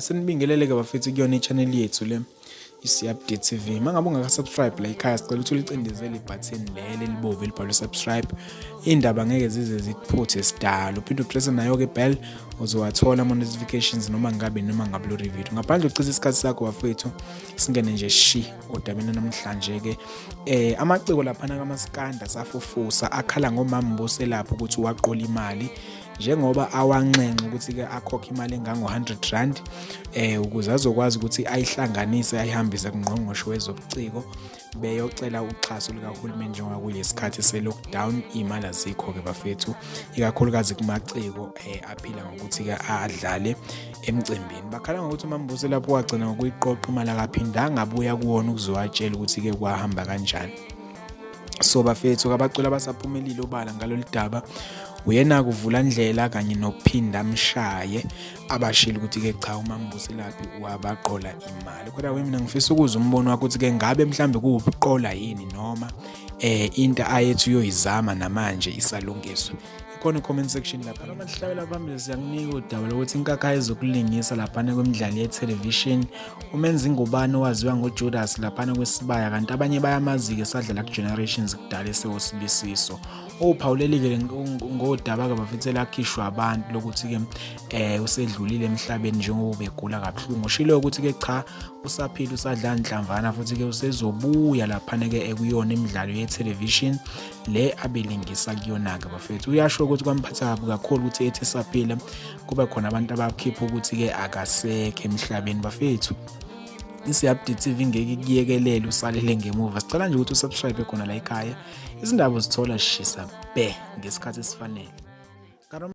Sinibingelele ke bafethu kuyona i-channel yethu le isi-update TV. Mangabe ungaka-subscribe la ekhaya sicela ukuthi ulicindezele ibhathini leli elibovu elibhalwe subscribe. Indaba ngeke zize zikuphuthe sidalo. Uphinde upresse nayo ke bell uzowathola ama notifications noma ngabe noma ngabe lo review. Ngaphandle ukuchitha isikhathi sakho bafethu singene nje shi odabeni namhlanje ke amaciko laphana kaMaskanda safufusa akhala ngomama Mbuselaphi ukuthi waqola imali njengoba awanxenxa ukuthi-ke akhokhe imali engango-100 rand ukuze azokwazi ukuthi ayihlanganise ayihambise kungqongqoshe wezobuciko beyocela uxhaso likahulumeni njengoba kulesikhathi se-lockdown iy'mali azikho-ke bafethu ikakhulukazi kumaciko aphila ngokuthi-ke adlale emcimbini. Bakhala ngokuthi uMambuso lapho wagcina ngokuyiqoqa imali akaphindanga abuya kuwona ukuzowatshela ukuthi-ke kwahamba kanjani. So bafethu abaculi abasaphumelile obala ngalolu daba uyena kuvulandlela kanye nophinda mshaye abashilo ukuthi-ke cha uMambuselaphi wabaqola imali. Kodwa we mina ngifisa ukuzwa umbono wakho ukuthi-ke ngabe mhlambe kuwubuqola yini noma into ayethi uyoyizama namanje isalungiswa. Ikhona i-comment section lapha. Noma sihlabela phambili siyakunika udaba lokuthi inkakha yezokulingisa laphana kwimidlalo ye-television uMenzi Ngubane owaziwa ngoJudas laphana kwesibaya kanti abanye bayamazi-ke sadlala ku-Generations kudala esewosibisiso. Uphawulelike ngodaba-ke bafethu elakhishwa abantu lokuthi-ke usedlulile emhlabeni njengoba ubegula kabuhlungu. Ushilo ukuthi-ke cha usaphila usadla nhlamvana futhi-ke usezobuya laphana-ke ekuyona imidlalo ye-television le abelingisa kuyona-ke bafethu. Uyasho ukuthi kwamphatha kabi kakhulu ukuthi ethi esaphila kube khona abantu abakhipha ukuthi-ke akasekho emhlabeni bafethu. Isi-Update TV ngeke ikuyekelele usalele ngemuva. Sicela nje ukuthi usubscribe khona la ekhaya. Izindaba uzithola shisa bhe ngesikhathi esifanele.